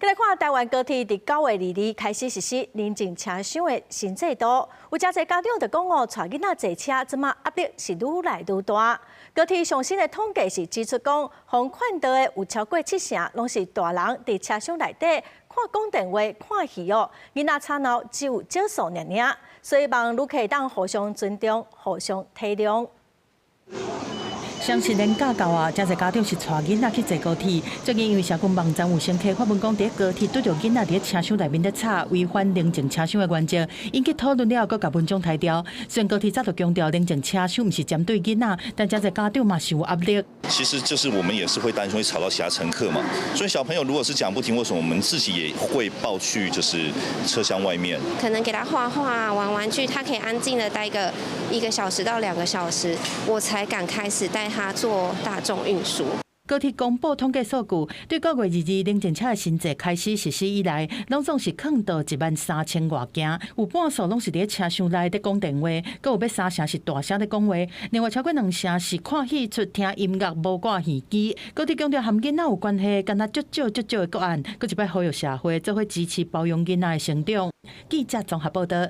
來看台灣高鐵佇9月22開始實施寧靜車廂的新制度，有誠濟家長就講哦，帶囡仔坐車，這馬壓力是愈來愈大。高鐵上新的統計是指出講，予勸導的有超過七成，攏是大人佇車廂內底看講電話、看戲哦，囡仔吵鬧只有少數爾爾，所以望旅客會當互相尊重、互相體諒。雙十連假到啊，誠濟家長是帶囡仔去坐高鐵。最近因為社群網站有乘客發文講，佇高鐵拄著囡仔佇車廂內面咧吵，違反寧靜車廂的原則，引起討論了後，閣共文章刣掉。雖然高鐵早就強調寧靜車廂毋是針對囡仔，但誠濟家長嘛是有壓力。其實就是我們也是會擔心會吵到其他乘客嘛，所以小朋友如果是講不聽，為什麼我們自己也會抱去就是車廂外面？可能給他畫畫、玩玩具，他可以安靜的待個1個小時到2個小時，我才敢開始帶他坐大眾運輸。高鐵公布統計數據，對9月22寧靜車的新制開始實施以來，攏總是勸導1萬3千外件，有半數攏是佇車廂內咧講電話，閣有欲三成是大聲咧講話，另外超過兩成是看戲出聽音樂無掛耳機。高鐵強調和囡仔有關係，敢若足少足少的個案，閣一擺呼籲社會做伙支持包容囡仔的成長。記者綜合報道。